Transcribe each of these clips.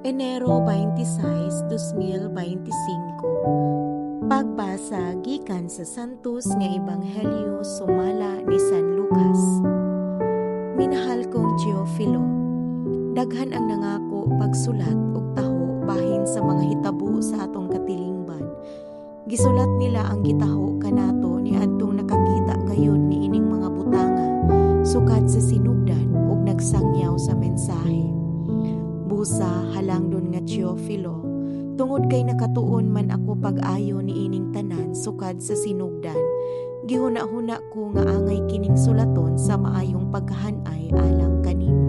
Enero 26, 2025. Pagbasa gikan sa Santos nga Ebanghelyo sumala ni San Lucas. Minahal kong Teofilo, daghan ang nangako pagsulat og taho bahin sa mga hitabo sa atong katilingban. Gisulat nila ang gitaho kanato niadtong nakakita gayud niining mga butanga sukad sa sinugdan ug nagsangyaw sa mensahe. Busa, halangdon nga Teofilo, tungod kay nakatuon man ako pag-ayo niining tanan sukad sa sinugdan, gihuna-huna ko nga angay kining sulaton sa maayong pagkahanay alang kanimo.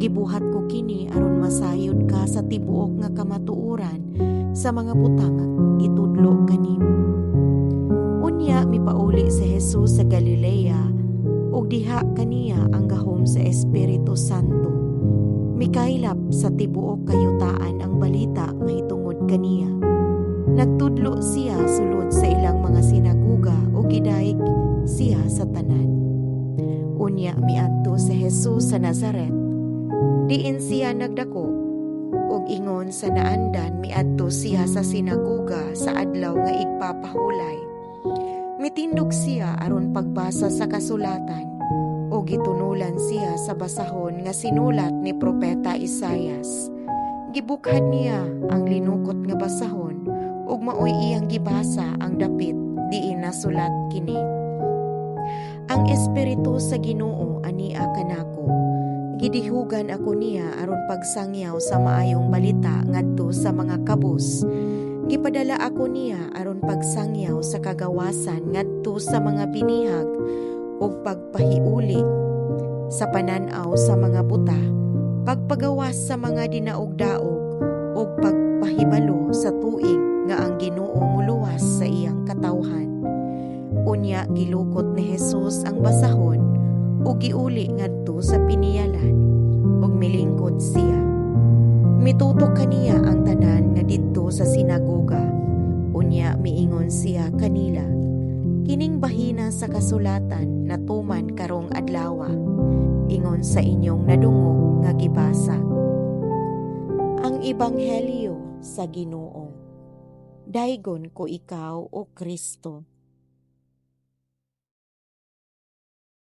Gibuhat ko kini aron masayod ka sa tibuok nga kamatuoran sa mga butang nga gitudlo kanimo. Unya mipauli si Jesus sa Galilea ug diha kaniya ang gahom sa Espiritu Santo. Mikaylap sa tibuok kayutaan ang balita mahitungod kaniya. Nagtudlo siya sulod sa ilang mga sinaguga ug gidayeg siya sa tanan. Unya miadto si Jesus sa Nazaret. Diin siya nagdako ug ingon sa naandan miadto siya sa sinaguga sa adlaw nga igpapahulay. Mitindog siya aron pagbasa sa kasulatan ug gitunulan siya sa basahon nga sinulat ni Propeta Isayas. Gibukhad niya ang linukot nga basahon ug maoy iyang gibasa ang dapit diin nasulat kini. Ang Espiritu sa Ginoo ania kanako. Gidihugan ako niya aron pagsangyaw sa maayong balita ngadto sa mga kabus. Gipadala ako niya aron pagsangyaw sa kagawasan ngadto sa mga binihag ug pagpahiuli sa panan-aw sa mga buta, pagpagawas sa mga dinaog-daog ug pagpahibalo sa tuig nga ang Ginoo moluwas sa iyang katawhan. Unya gilukot ni Jesus ang basahon ug giuli ngadto sa piniyalan ug milingkod siya. Mitutok kaniya ang tanan nga didto sa sinagoga. Unya miingon siya kanila, "Kining bahina sa kasulatan natuman karong adlawa," ingon sa inyong nadungog nga gibasa. Ang Ebanghelyo sa Ginoo. Daygon ko ikaw, o Kristo.